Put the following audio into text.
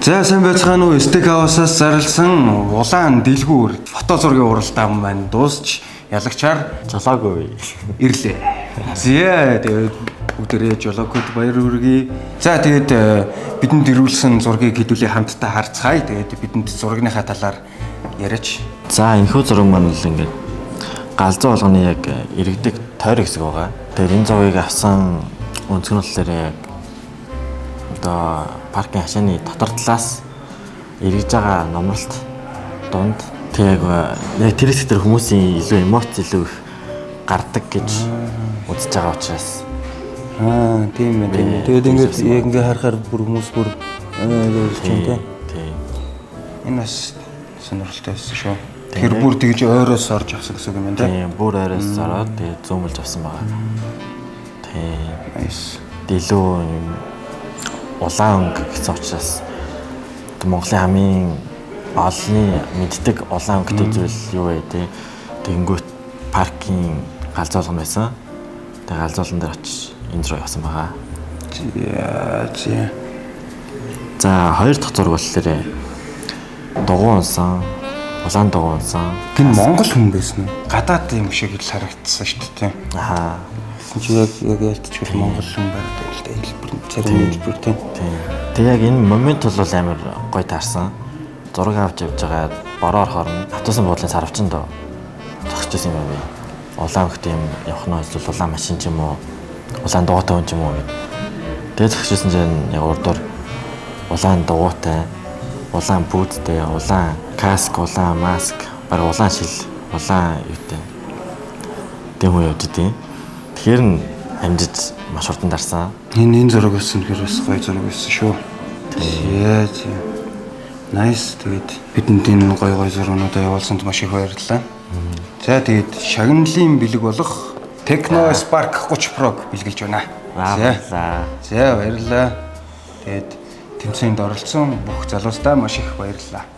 За, сайн байцгаана уу? Steak House-аас зарласан улаан дэлгүүр фото зургийн уралдаан маань дуусч ялагчаар Жолоогүй. ирлээ. За, тэгээд бүгдээрээ жолоогүйд баяр хүргэе. За, тэгээд бидэнд ирүүлсэн зургийг хэдүүлээ хамтдаа харцгаая. Тэгээд бидэнд зургийнхаа талаар яриач. За, энэхүү зураг маань бол ингээд галзуу болгоны яг иргэдэг тойрог хэсэг байгаа. Тэгээд энэ зургийг авсан өнцөг нь болохоор яг одоо паркын хашааны дотор талаас эргэж байгаа номролт дунд тэг яг тэр хэсэг дээр хүмүүсийн илүү эмоц илүү их гардаг гэж үзэж байгаа учраас. Аа, тийм ээ, тийм ээ. Тэгээд ингээд яг ингээд харахаар бүр хүмүүс бүр гэж чинь тийм. Тийм. Энэ бас сонирхолтой байсан шүү. Тэгэхээр бүр тэгж ойроос орж авсан гэсэн үг юм байна, тийм. Тийм, бүр ойроос ороод тэгээд зүүмэлж авсан байгаа. Тийм. Nice. Илүү юм улаан өнгө гэсэн учраас Монголын хамгийн олонний мэддэг улаан өнгөтэй зүйл юу вэ те? Тэгэнгүүт паркийн галзуулган байсан. Тэгээ галзуулган дээр очиж энэ зураг авсан байгаа. За, за. За, хоёр дахь зураг болохоор дугуй унсан, улаан дугуй унсан. Тэр монгол хүн байсан уу? Гадаад юм шиг л харагдсан шүү дээ, тийм. Аа. Тэгсэн чи яг ялтчгүй монгол хүн байдаг л дээ. Хэлбэр зарим хэлбэр, тийм. Тийм. Тэг яг энэ момент бол амар гоё таарсан. Зураг авч явж байгаа бороо орохоор нь автобусын буудлын сарвчин доо зогсож байсан юм байна би. Улаан өнгөтэй юм явах нь эсвэл улаан машин ч юм уу, улаан дугуйтай хүн ч юм уу гэд. Тэгээд зогсож байсан чинь яг урдуур улаан дугуйтай, улаан бүүдтэй, улаан каск, улаан маск, баг улаан шил, улаан юутай. Тэм үү явж идэв. Тэгэхээр нь амжиж маш хурдан дарсан. Энэ зураг байсан тэгэхээр бас гоё зураг байсан шүү. За, за. Nice. Тэгээд бидэнд энэ гоё гоё зургуудаа явуулсанд маш их баярлалаа. За, тэгээд шагналын бэлэг болох Tecno Spark 30 Pro-г бэлгэлж байна. За. За. За, баярлалаа. Тэгээд тэмцээнд оролцсон бүх залуустаа маш их баярлалаа.